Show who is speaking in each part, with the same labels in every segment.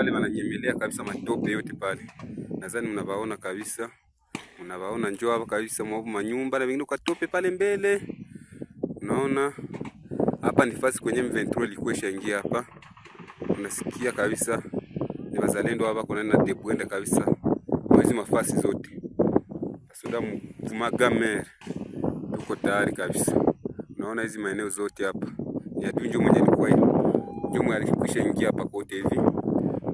Speaker 1: Pale wananyemelea kabisa matope yote pale. Nadhani mnabaona kabisa. Mnabaona njoo hapa kabisa mwapo manyumba na wengine kwa tope pale mbele. Unaona hapa ni fasi kwenye M23 ilikuwa ishaingia hapa. Unasikia kabisa ni wazalendo hapa kuna na debwende kabisa. Mwezi mafasi zote. Soda Magamer tuko tayari kabisa. Unaona hizi maeneo zote hapa ni adui ndio mwenye alikuwa hivi. Ndio mwenye alikwisha ingia hapa kote hivi.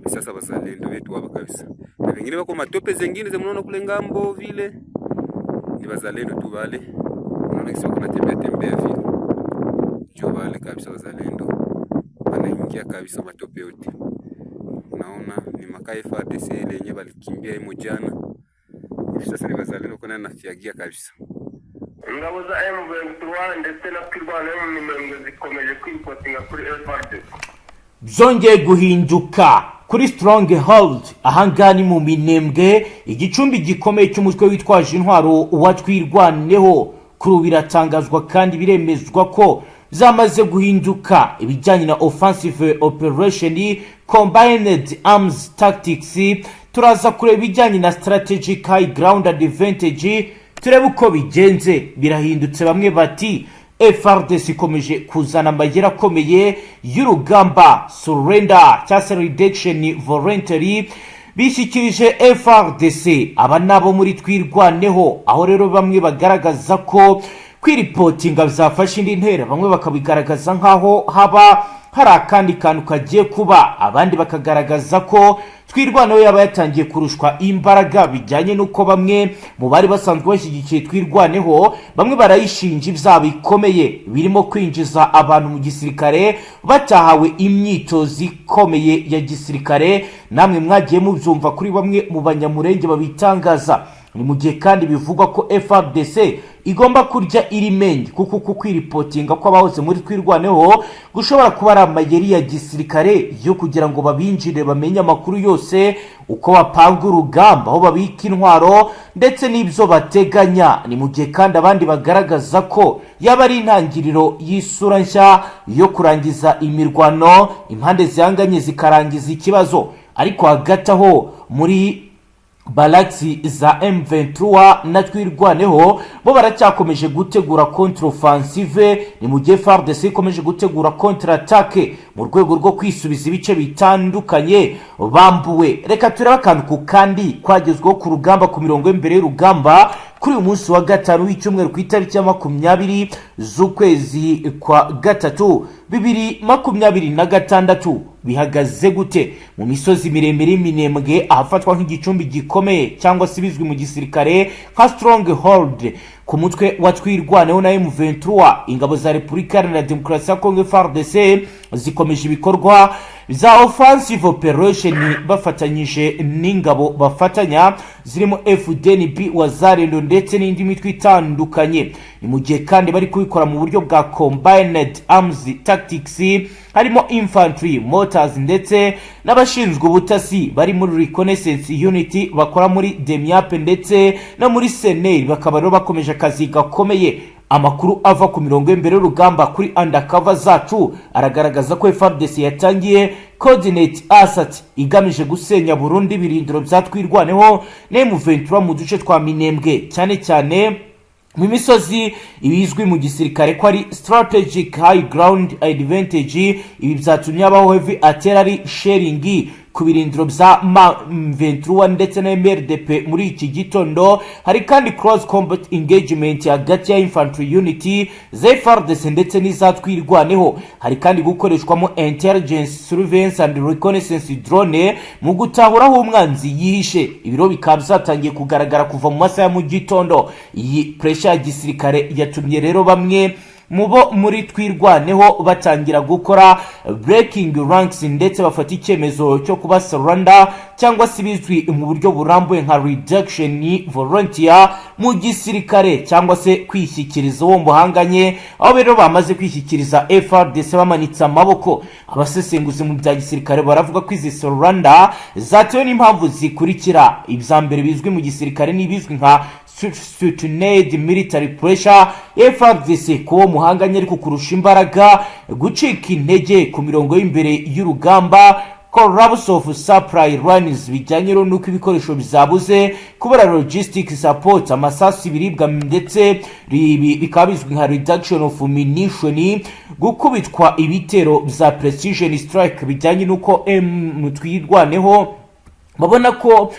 Speaker 1: Sasa wazalendo wetu hapa kabisa. Na wengine wako matope zengine za kule ngambo vile. Ni wazalendo tu wale. Unaona kisi wako natembea tembea vile. Ndio wale kabisa wazalendo. Wanaingia kabisa matope yote. Unaona ni makaa FARDC ile yenye walikimbia imo jana. Hivi sasa ni wazalendo kuna nafiagia kabisa.
Speaker 2: Ingabo za M23 ndetse na Twirwaneho mu Minembwe zikomeje kwiripotinga kuri FARDC.
Speaker 3: Byongeye guhinduka kuri stronghold ahangaha ni mu Minembwe, igicumbi gikomeye cy'umutwe witwaje intwaro wa Twirwaneho. Kuri ubu biratangazwa kandi biremezwa ko zamaze guhinduka ibijyanye na offensive operation, combined arms tactics. Turaza kureba ibijyanye na strategic high ground advantage, turebe uko bigenze. Birahindutse, bamwe bati FARDC ikomeje kuzana amayeri akomeye y'urugamba. Surrender cyangwa se reduction voluntary bishyikirije FARDC. Aba nabo muri Twirwaneho, aho rero bamwe bagaragaza ko kwiripotinga byafashe indi ntera, bamwe bakabigaragaza nk'aho haba hari akandi kantu kagiye kuba, abandi bakagaragaza ko Twirwaneho yaba yatangiye kurushwa imbaraga, bijyanye n'uko bamwe mu bari basanzwe bashyigikiye Twirwaneho bamwe barayishinja ibyaha bikomeye birimo kwinjiza abantu mu gisirikare batahawe imyitozo ikomeye ya gisirikare. Namwe mwagiye mubyumva kuri bamwe mu Banyamurenge babitangaza. Ni mu gihe kandi bivugwa ko FARDC igomba kurya irimenge, kuko uku kwiripotinga kw'abahoze muri Twirwaneho gushobora kuba ari amayeri ya gisirikare yo kugira ngo babinjire, bamenye amakuru yose, uko bapanga urugamba, aho babika intwaro ndetse n'ibyo bateganya. Ni mu gihe kandi abandi bagaragaza ko yaba ari intangiriro y'isura nshya yo kurangiza imirwano, impande zihanganye zikarangiza ikibazo. Ariko hagati aho muri barracks za M23 na Twirwaneho bo baracyakomeje gutegura contre-offensive. Ni mu gihe FARDC ikomeje gutegura contre-attaque mu rwego rwo kwisubiza ibice bitandukanye bambuwe. Reka turebe akantu ku kandi kwagezweho ku rugamba, ku mirongo y'imbere y'urugamba, kuri uyu munsi wa gatanu w'icyumweru, ku itariki ya 20 z'ukwezi kwa gatatu 2026. Bihagaze gute mu misozi miremire y'Iminembwe, ahafatwa nk'igicumbi gikomeye cyangwa se bizwi mu gisirikare nka stronghold ku mutwe wa Twirwaneho na M23? Ingabo za Repubulika Iharanira Demokarasi ya Kongo, FARDC, zikomeje ibikorwa za offensive operation bafatanyije n'ingabo bafatanya zirimo FDNB, Wazalendo ndetse n'indi mitwe itandukanye. Ni mu gihe kandi bari kubikora mu buryo bwa combined arms tactics, harimo infantry, mortars ndetse n'abashinzwe ubutasi bari muri reconnaissance unit bakora muri DEMIAP ndetse no muri SNR, bakaba rero bakomeje akazi gakomeye. Amakuru ava ku mirongo y'imbere y'urugamba kuri undercover zacu aragaragaza ko FARDC yatangiye coordinated assault igamije gusenya burundu ibirindiro bya Twirwaneho na M23 mu duce twa Minembwe, cyane cyane mu misozi ibizwi mu gisirikare ko ari strategic high ground advantage. Ibi byatumye habaho heavy artillery shelling ku birindiro bya M23 ndetse na MRDP muri iki gitondo. Hari kandi close combat engagement hagati ya infantry unit za FARDC ndetse n'iza Twirwaneho. Hari kandi gukoreshwamo intelligence, surveillance and reconnaissance drone mu gutahura aho umwanzi yihishe. Ibiro bikaba byatangiye kugaragara kuva mu masaha ya mu gitondo. Iyi pressure ya gisirikare yatumye rero bamwe mu bo muri Twirwaneho batangira gukora breaking ranks ndetse bafata icyemezo cyo kuba surrender, cyangwa se ibizwi mu buryo burambuye nka reduction volunteer mu gisirikare, cyangwa se kwishyikiriza uwo muhanganye, aho rero bamaze kwishyikiriza FARDC bamanitse amaboko. Abasesenguzi mu bya gisirikare baravuga ko izi surrender zatewe n'impamvu zikurikira: ibya mbere bizwi mu gisirikare n'ibizwi nka sustained military pressure, FARDC kuwo muhanganye ariko kurusha imbaraga, gucika intege ku mirongo y'imbere y'urugamba. Collapse of supply lines, bijyanye rero n'uko ibikoresho byabuze, kubura logistic support, amasasu, ibiribwa, ndetse ibi bikaba bizwi nka reduction of munition, gukubitwa ibitero bya precision strike, bijyanye n'uko M Twirwaneho babona ko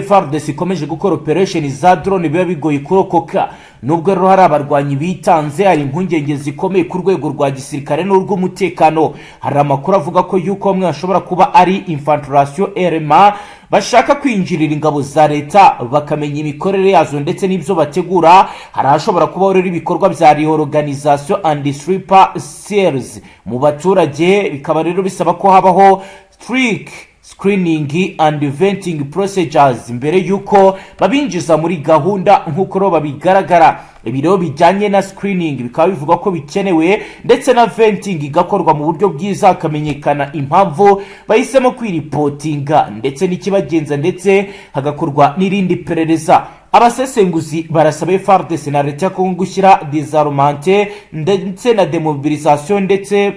Speaker 3: FARDC ikomeje gukora operation za drone, biba bigoye kurokoka. Nubwo rero hari abarwanyi bitanze, hari impungenge zikomeye ku rwego rwa gisirikare n'urw'umutekano. Hari amakuru avuga ko yuko bamwe bashobora kuba ari infiltration RMA, bashaka kwinjirira ingabo za leta bakamenya imikorere yazo ndetse n'ibyo bategura. Hari ahashobora kubaho rero ibikorwa bya reorganization and sleeper cells mu baturage, bikaba rero bisaba ko habaho strict screening and vetting procedures mbere y'uko babinjiza muri gahunda, nk'uko rero babigaragara. Ibi rero bijyanye na screening bikaba bivugwa ko bikenewe, ndetse na vetting igakorwa mu buryo bwiza, hakamenyekana impamvu bahisemo kwiripotinga ndetse n'ikibagenza, ndetse hagakorwa n'irindi perereza. Abasesenguzi barasaba FARDC na leta ya Kongo gushyira désarmement ndetse na demobilisation, ndetse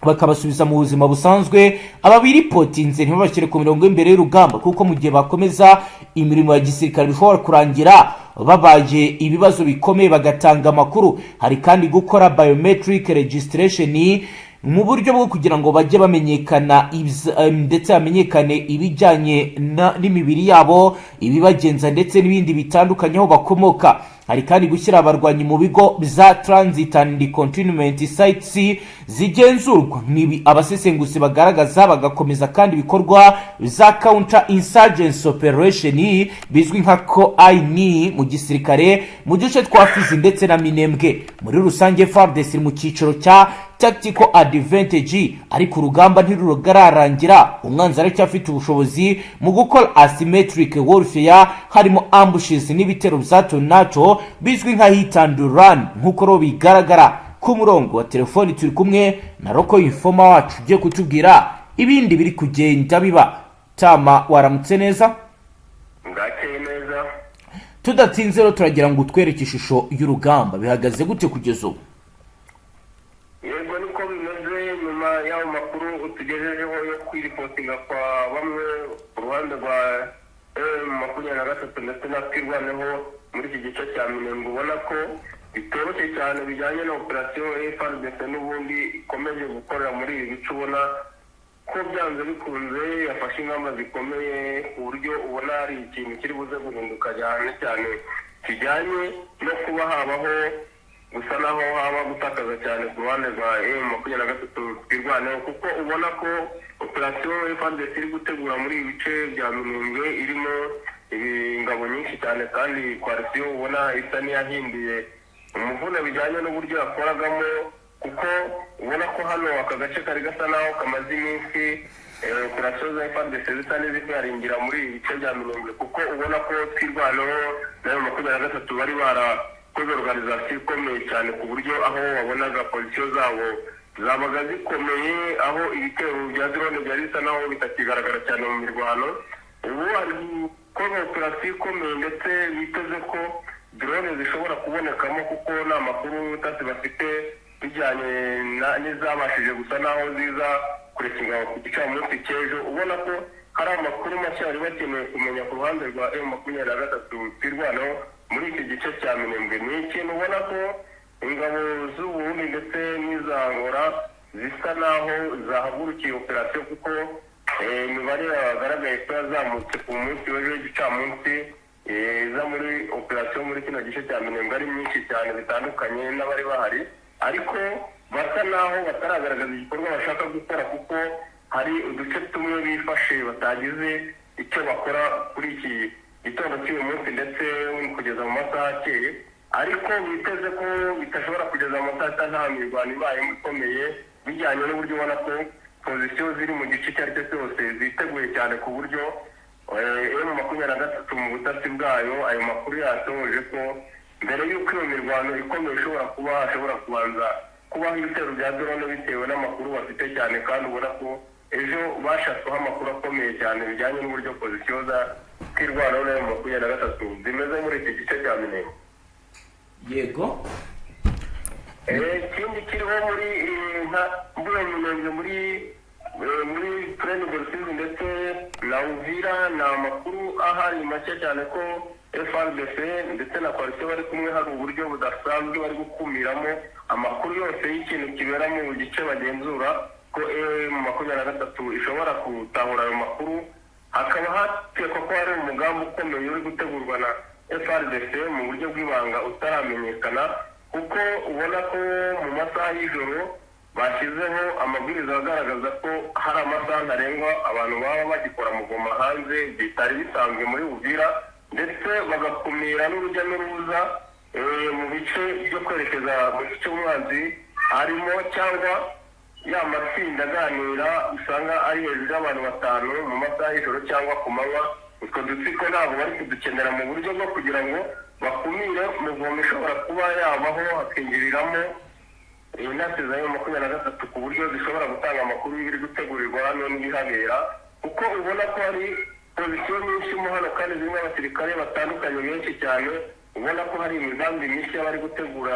Speaker 3: bakabasubiza mu buzima busanzwe. Aba biripotinze ntibabashyire ku mirongo y'imbere y'urugamba, kuko mu gihe bakomeza imirimo ya gisirikare bishobora kurangira babaye ibibazo bikomeye, bagatanga amakuru. Hari kandi gukora biometric registration mu buryo bwo kugira ngo bajye bamenyekana ndetse hamenyekane ibijyanye n'imibiri yabo, ibibagenza ndetse n'ibindi bitandukanye, aho bakomoka. Hari kandi gushyira abarwanyi mu bigo bya transit and containment sites zigenzurwa. Nibi abasesenguzi bagaragaza. Bagakomeza kandi ibikorwa za counter insurgency operation bizwi nka COIN mu gisirikare mu duce twa Fizi ndetse na Minembwe. Muri rusange, FARDC iri mu cyiciro cya tactical advantage, ariko urugamba ntirurarangira. Umwanzi aracyafite ubushobozi mu gukora asymmetric warfare, harimo ambushes n'ibitero bya hato na hato bizwi nka hit and run, nk'uko rero bigaragara. Ku murongo wa telefoni turi kumwe na local informer wacu ugiye kutubwira ibindi biri kugenda biba. Tama, waramutse neza?
Speaker 2: Bwakeye neza.
Speaker 3: Tudatinze rero, turagira ngo utwereke ishusho y'urugamba, bihagaze gute kugeza ubu?
Speaker 2: Yego, niko bimeze. Nyuma y'ayo makuru utugejejeho yo kwiripotinga kwa bamwe ku ruhande rwa M23 ndetse na Twirwaneho muri iki gice cya Minembwe, ubona ko bitoroshye cyane bijyanye na operasiyo FARDC n'ubundi ikomeje gukorera muri ibi bice. Ubona ko byanze bikunze yafashe ingamba zikomeye, ku buryo ubona hari ikintu kiri buze guhinduka cyane cyane kijyanye no kuba habaho gusa naho haba gutakaza cyane ku ruhande rwa M23 Twirwaneho, kuko ubona ko operasiyo FARDC iri gutegura muri ibi bice bya Minembwe irimo ingabo nyinshi cyane, kandi coalition ubona isa n'iyahinduye umuvune bijyanye n'uburyo yakoragamo, kuko ubona ko hano aka gace kari gasa naho kamaze iminsi operasiyo za FARDC zisa n'izikaringira muri ibi bice bya Minembwe, kuko ubona ko Twirwaneho na M23 bari barakoze organisation ikomeye cyane, ku buryo aho wabonaga position zabo zabaga zikomeye, aho ibitero bya drone byari bisa naho bitakigaragara cyane mu mirwano. Ubu hari gukorwa operasiyo ikomeye, ndetse biteze ko drone zishobora kubonekamo, kuko nta makuru y'ubutasi bafite bijyanye n'izabashije gusa naho ziza kureka ingabo ku gicamunsi cy'ejo. Ubona ko hari amakuru mashya bari bakeneye kumenya ku ruhande rwa M23 Twirwaneho muri iki gice cya Minembwe. Ni ikintu ubona ko ingabo z'Uburundi ndetse n'iza Angola zisa naho zahagurukiye operasiyo, kuko imibare yagaragaye ko yazamutse ku munsi w'ejo w'igicamunsi, iza muri operasiyo muri kino gice cya Minembwe ari myinshi cyane bitandukanye n'abari bahari, ariko basa naho bataragaragaza igikorwa bashaka gukora, kuko hari uduce tumwe bifashe batagize icyo bakora kuri iki gitondo cy'uyu munsi ndetse kugeza mu masaha akeye, ariko biteze ko bidashobora kugeza mu masaha asa nta mirwano ibayemo ikomeye, bijyanye n'uburyo ubona ko position ziri mu gice icyo ari cyo cyose ziteguye cyane, ku buryo M23 mu butasi bwayo ayo makuru yasohoje ko mbere y'uko iyo mirwano ikomeye ishobora kuba, hashobora kubanza kubaho ibitero bya drone, bitewe n'amakuru bafite cyane, kandi ubona ko ejo bashatsweho amakuru akomeye cyane bijyanye n'uburyo position za Twirwaneho na M23 zimeze muri iki gice cya Minembwe.
Speaker 3: Yego.
Speaker 2: Ikindi kiriho muri nka mbuye Minembwe muri Muri Plaine de Rusizi ndetse na Uvira ni amakuru ahari make cyane ko FARDC ndetse na coalition bari kumwe hari uburyo budasanzwe bari gukumiramo amakuru yose y'ikintu kibera mu gice bagenzura, ko M23 ishobora gutahura ayo makuru. Hakaba hakekwa ko hari umugambi ukomeye uri gutegurwa na FARDC mu buryo bw'ibanga utaramenyekana, kuko ubona ko mu masaha y'ijoro bashyizeho amabwiriza agaragaza ko hari amasaha ntarengwa abantu baba bagikora mugoma hanze bitari bisanzwe muri Uvira, ndetse bagakumira n'urujya n'uruza mu bice byo kwerekeza mu gice umwanzi harimo, cyangwa ya matsinda aganira usanga ari hejuru y'abantu batanu mu masaha y'ijoro cyangwa ku manywa. Utwo dutsiko ntabwo bari kudukenera mu buryo bwo kugira ngo bakumire umuvumo ishobora kuba yabaho, hakinjiriramo intasi za M23 ku buryo zishobora gutanga amakuru y'ibiri gutegurirwa hano n'ibihabera, kuko ubona ko hari position nyinshi mo hano kandi zirimo abasirikare batandukanye benshi cyane. Ubona ko hari imigambi mishya bari gutegura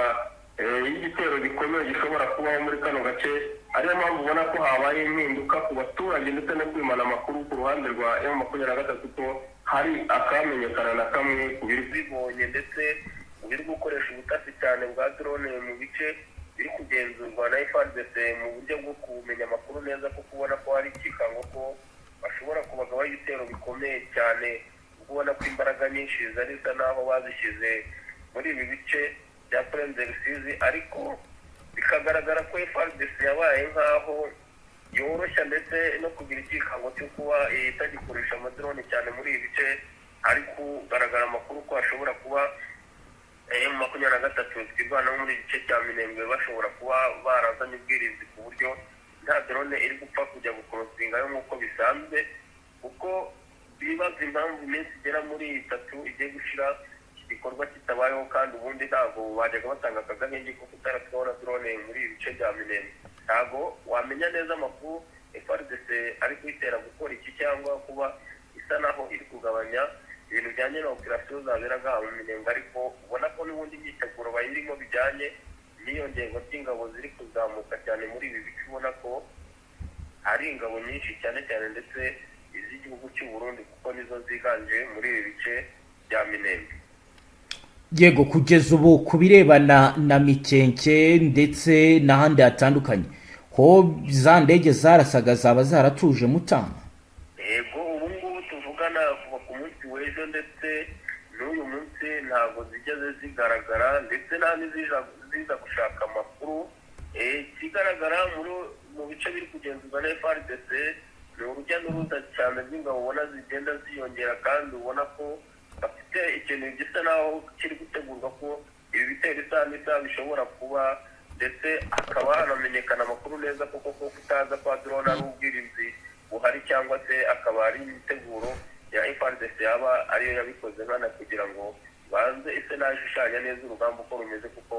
Speaker 2: y'igitero gikomeye gishobora kubaho muri kano gace, ariyo mpamvu ubona ko habaye impinduka ku baturage ndetse no kwimana amakuru ku ruhande rwa M23 ko hari akamenyekana na kamwe ku biri
Speaker 4: Bibonye ndetse biri gukoresha ubutasi cyane bwa drone mu bice biri kugenzurwa na FARDC mu buryo bwo kumenya amakuru neza, kuko ubona ko hari ikikango ko bashobora kubagabaho ibitero bikomeye cyane, ubwo ubona ko imbaraga nyinshi zari zisa n'aho bazishyize muri ibi bice bya Plaine de Rusizi, ariko bikagaragara ko FARDC yabaye nk'aho yoroshya ndetse no kugira ikikango cyo kuba itagikoresha amadrone cyane muri ibi bice. Hari kugaragara amakuru ko hashobora kuba M23 twirwanaho muri iki gice cya Minembwe bashobora kuba barazanye ubwirinzi ku buryo nta drone iri gupfa kujya gucrossingayo nk'uko bisanzwe, kuko bibaza impamvu iminsi igera muri itatu igiye gushira iki gikorwa kitabayeho, kandi ubundi ntabwo bajyaga batanga aka gahenge ko kutaratwara drone muri ibi bice bya Minembwe. Ntabwo wamenya neza amakuru FARDC ari kuyitera gukora iki, cyangwa kuba isa naho iri kugabanya ibintu bijyanye na operasiyo zaberaga mu Minembwe, ariko ubona ko n'ubundi imyiteguro bayirimo bijyanye n'iyongerwa ry'ingabo ziri kuzamuka cyane muri ibi bice. Ubona ko hari ingabo nyinshi cyane cyane ndetse iz'igihugu cy'u Burundi, kuko nizo ziganje muri ibi bice bya Minembwe.
Speaker 3: Yego, kugeza ubu ku birebana na Mikenke ndetse n'ahandi hatandukanye ho, za ndege zarasaga zaba zaratuje, Mutama?
Speaker 4: Yego, ubu ngubu tuvugana, kuva ku munsi w'ejo ndetse n'uyu munsi ntabwo zigeze zigaragara, ndetse nta n'iziza ziza gushaka amakuru. Ikigaragara mu bice biri kugenzurwa na FARDC ni urujya n'uruza cyane rw'ingabo ubona zigenda ziyongera, kandi ubona ko bafite ikintu gisa naho kiri gutegurwa ko ibi bitero isaha n'isaha bishobora kuba, ndetse hakaba hanamenyekana amakuru neza koko ko kutaza kwa drone ari ubwirinzi buhari, cyangwa se akaba ari imiteguro ya FARDC yaba ariyo yabikoze nkana kugira ngo banze ise n'ashushanya neza urugamba uko rumeze, kuko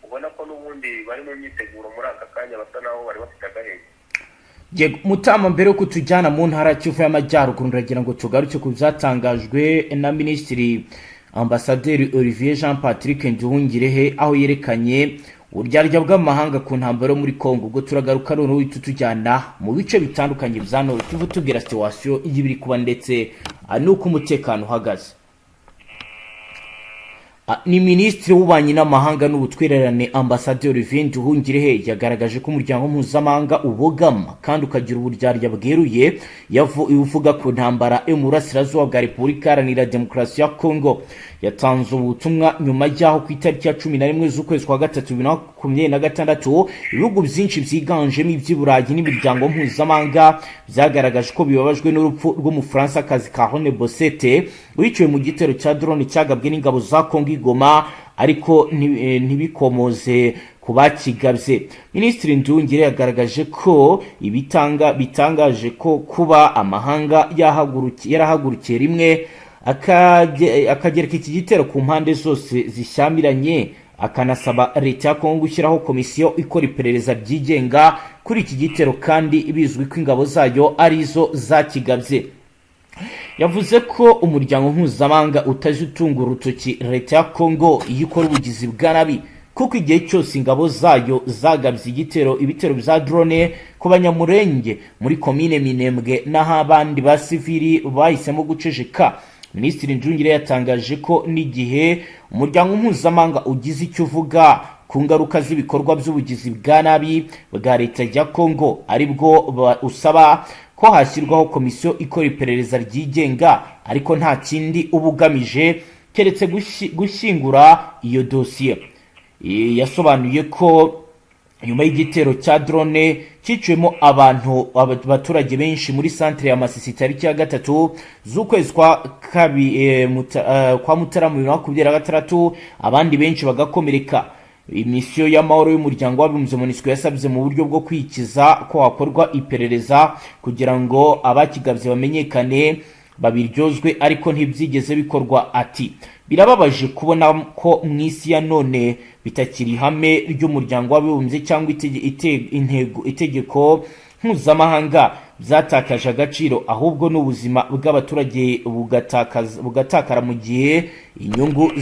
Speaker 4: ubona ko n'ubundi bari mu myiteguro muri aka kanya, basa naho bari bafite agahenge.
Speaker 3: Yego Mutama, mbere yuko tujyana mu ntara ya Kivu y'Amajyaruguru, ndagira ngo tugaruke ku byatangajwe na Minisitiri Ambasaderi Olivier Jean Patrick Nduhungirehe, aho yerekanye uburyarya bw'amahanga ku ntambaro yo muri Congo. Ubwo turagaruka noneho uhita utujyana mu bice bitandukanye bya Nord Kivu, tubwira situation y'ibiri kuba ndetse n'uko umutekano uhagaze. Ni Minisitiri w'Ububanyi n'Amahanga n'Ubutwererane, Ambasaderi Olivier Nduhungirehe, yagaragaje ko umuryango mpuzamahanga ubogama kandi ukagira uburyarya bweruye uvuga ku ntambara yo mu burasirazuba bwa Repubulika Iharanira Demokarasi ya Kongo. Yatanze ubutumwa nyuma y'aho ku itariki ya 11 z'ukwezi kwa gatatu 2026 ibihugu byinshi byiganjemo iby'i Burayi n'imiryango mpuzamahanga byagaragaje ko bibabajwe n'urupfu rw'Umufaransakazi Carole Bessette wiciwe mu gitero cya drone cyagabwe n'ingabo za Kongo i Goma, ariko ntibikomoze ku bakigabye. Minisitiri Nduhungirehe yagaragaje ko ibitanga bitangaje ko kuba amahanga yarahagurukiye rimwe akagereka iki gitero ku mpande zose zishyamiranye, akanasaba leta ya Kongo gushyiraho komisiyo ikora iperereza ryigenga kuri iki gitero, kandi bizwi ko ingabo zayo arizo zakigabye. Yavuze ko umuryango mpuzamahanga utajya utunga urutoki leta ya Kongo iyo ikora ubugizi bwa nabi. kuko igihe cyose ingabo zayo zagabye igitero, ibitero bya drone ku Banyamurenge muri komine Minembwe, n'aho abandi ba sivili bahisemo guceceka. Minisitiri Nduhungirehe yatangaje ko n'igihe umuryango mpuzamahanga ugize icyo uvuga ku ngaruka z'ibikorwa by'ubugizi bwa nabi bwa leta ya Congo, aribwo usaba ko hashyirwaho komisiyo ikora iperereza ryigenga, ariko nta kindi uba ugamije keretse gushyingura iyo dosiye. Yasobanuye ko nyuma y'igitero cya drone cyiciwemo abantu, abaturage benshi muri santere ya Masisi tariki ya 3 z'ukwezi kwa kwa Mutarama 2026, abandi benshi bagakomereka, imisiyo y'amahoro y'umuryango w'abibumbye MONUSCO yasabye mu buryo bwo kwikiza ko hakorwa iperereza kugira ngo abakigabye bamenyekane, babiryozwe, ariko ntibyigeze bikorwa. Ati: "Birababaje kubona ko mu isi ya none bitakiri ihame ry'umuryango w'abibumbye cyangwa intego, itegeko mpuzamahanga byatakaje agaciro, ahubwo n'ubuzima bw'abaturage bugatakara mu gihe inyungu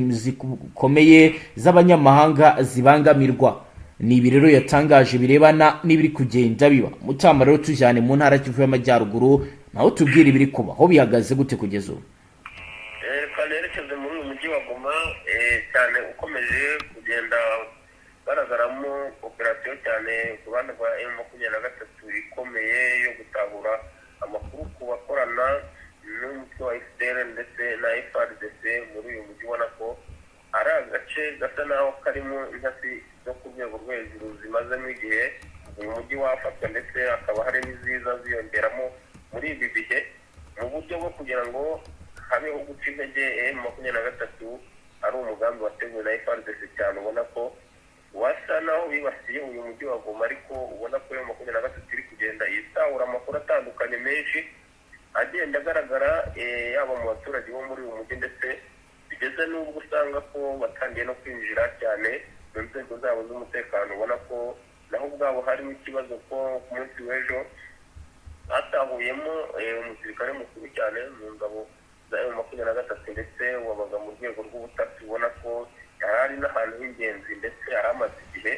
Speaker 3: zikomeye z'abanyamahanga zibangamirwa." Ni ibi rero yatangaje birebana n'ibiri kugenda biba. Mutamba, rero tujyane mu ntara Kivu y'Amajyaruguru, naho tubwire ibiri kuba aho, bihagaze gute kugeza ubu?
Speaker 2: Reka nerekeze muri uyu mujyi wa Goma, cyane ukomeje kugenda garagaramo operasiyo cyane ku ruhande rwa M23 ikomeye yo gutahura amakuru ku bakorana n'umutwe wa FDLR ndetse na FARDC muri uyu mujyi. Ubona ko ari agace gasa naho karimo intasi zo ku rwego rwo hejuru zimazemo igihe uyu mujyi wafatwa, ndetse hakaba hari n'iziza ziyongeramo muri ibi bihe mu buryo bwo kugira ngo habeho guca intege M23. Ari umugambi wateguwe na FARDC cyane, ubona ko wasa naho bibasiye uyu mujyi wa Goma, ariko ubona ko M23 iri kugenda itahura amakuru atandukanye menshi agenda agaragara, yaba mu baturage bo muri uyu mujyi, ndetse bigeze n'ubwo usanga ko batangiye no kwinjira cyane mu nzego zabo z'umutekano. Ubona ko naho ubwabo harimo ikibazo, ko ku munsi w'ejo hatahuyemo umusirikare mukuru cyane mu ngabo za M23, ndetse wabaga mu rwego rw'ubutasi. Ubona ko yari ari n'ahantu h'ingenzi, ndetse yari amaze igihe.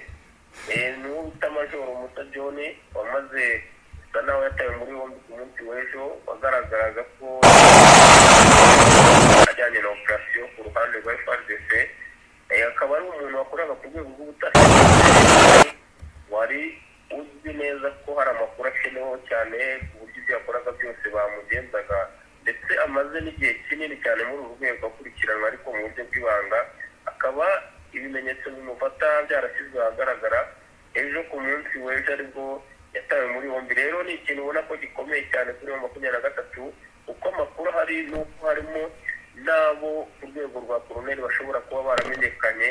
Speaker 2: Ni uwo bita Majoro Musa John, wamaze gusa naho yatawe muri yombi ku munsi w'ejo, wagaragaraga ko ajyanye na operasiyo ku ruhande rwa FARDC. Akaba ari umuntu wakoraga ku rwego rw'ubutasi, wari uzwi neza ko hari amakuru akeneweho cyane, ku buryo ibyo yakoraga byose bamugenzaga, ndetse amaze n'igihe kinini cyane muri uru rwego akurikiranwa, ariko mu buryo bw'ibanga. Akaba ibimenyetso bimufata byarashyizwe ahagaragara ejo, ku munsi w'ejo aribwo yatawe muri yombi. Rero ni ikintu ubona ko gikomeye cyane kuri M23, kuko amakuru ahari ni uko harimo n'abo ku rwego rwa koroneri bashobora kuba baramenyekanye,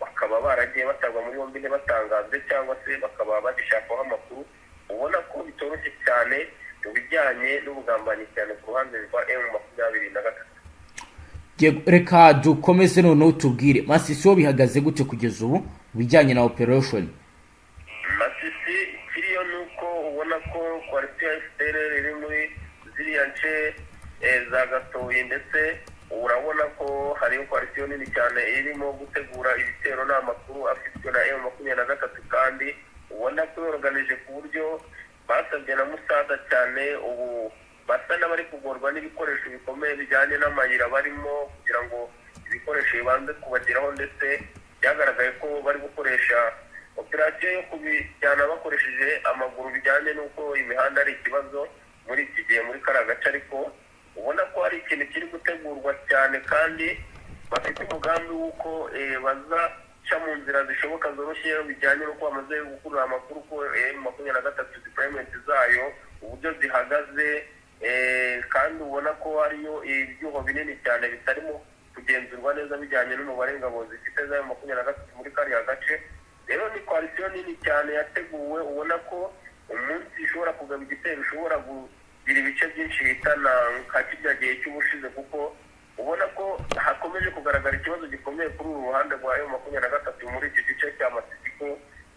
Speaker 2: bakaba baragiye batabwa muri yombi ntibatangazwe, cyangwa se bakaba bagishakaho amakuru. Ubona ko bitoroshye cyane mu bijyanye n'ubugambanyi cyane ku ruhande rwa M23.
Speaker 3: Reka dukomeze noneho, tubwire Masisi wo bihagaze gute kugeza ubu mu bijyanye na operation?
Speaker 2: Masisi kiriyo ni uko ubona ko coalition ya FDLR iri muri ziriya nce za Gatoyi, ndetse urabona ko hariyo coalition nini cyane irimo gutegura ibitero. Ni amakuru afitwe na M23, kandi ubona ko yoroganije ku buryo basabye na musada cyane. Ubu basa n'abari kugorwa n'ibikoresho bikomeye bijyanye n'amayira barimo kugira ngo ibikoresho bibanze kubageraho, ndetse byagaragaye ko bari gukoresha operasiyo yo kubijyana bakoresheje amaguru, bijyanye n'uko imihanda ari ikibazo muri iki gihe muri kariya gace. Ariko ubona ko hari ikintu kiri gutegurwa cyane, kandi bafite umugambi w'uko bazaca mu nzira zishoboka zoroshye, bijyanye n'uko bamaze gukurura amakuru ko M23 deployment zayo uburyo zihagaze, kandi ubona ko hariyo ibyuho binini cyane bitarimo kugenzurwa neza bijyanye n'umubare ingabo zifite za M23 muri kariya gace. Rero ni coalition nini cyane yateguwe, ubona ko umunsi ishobora kugaba igitero ishobora kugira ibice byinshi ihitana nka kirya gihe cy'ubushize, kuko ubona ko hakomeje kugaragara ikibazo gikomeye kuri uru ruhande rwa M23 muri iki gice cya Masisi, ko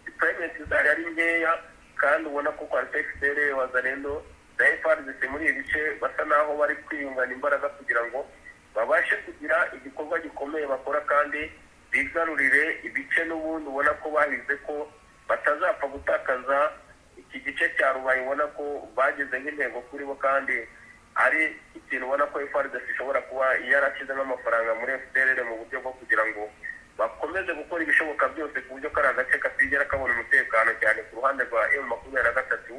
Speaker 2: deployment zari ari nkeya, kandi ubona ko coalition FDLR, Wazalendo na FARDC muri ibi bice basa naho bari kwiyungana imbaraga kugira ngo babashe kugira igikorwa gikomeye bakora, kandi
Speaker 4: Bigarurire ibice n'ubundi ubona ko bahize ko batazapfa gutakaza iki gice cya Rubaye, ubona ko bageze nk'intego kuri bo, kandi ari ikintu ubona ko FARDC ishobora kuba yarashyizemo amafaranga muri FDLR mu buryo bwo kugira ngo bakomeze gukora ibishoboka byose ku buryo kariya gace katigera kabona umutekano, cyane ku ruhande rwa M23,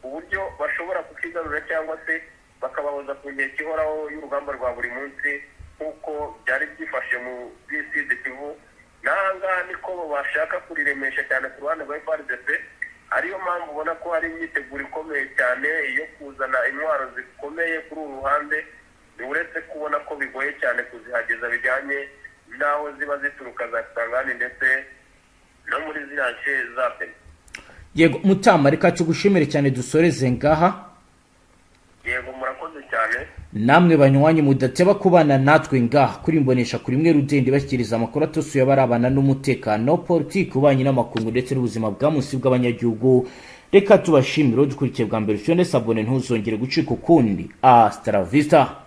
Speaker 4: ku buryo bashobora kukigarurira cyangwa se bakabahoza ku nkeke ihoraho y'urugamba rwa buri munsi, nk'uko byari byifashe mu Sud Kivu. N'ahangaha niko bashaka kuriremesha cyane ku ruhande rwa FARDC, ariyo mpamvu ubona ko hari imyiteguro ikomeye cyane yo kuzana intwaro zikomeye kuri uru ruhande, uretse kubona ko bigoye cyane kuzihageza bijyanye n'aho ziba zituruka za Kisangani ndetse no muri ziriya nce za Beni.
Speaker 3: Yego Mutama, reka tugushimire cyane, dusoreze ngaha.
Speaker 4: Yego, murakoze cyane.
Speaker 3: Namwe banywanyi mudateba kubana natwe ngaha kuri Imbonesha kuri mwe rudende, bashyikiriza amakuru atosuye abarabana n'umutekano, politiki, ububanyi n'amakungu ndetse n'ubuzima bwa munsi bw'abanyagihugu, reka tubashimire. Dukurikiye bwa mbere, ucyonde s'abonner, ntuzongere gucika ukundi. Hasta la vista.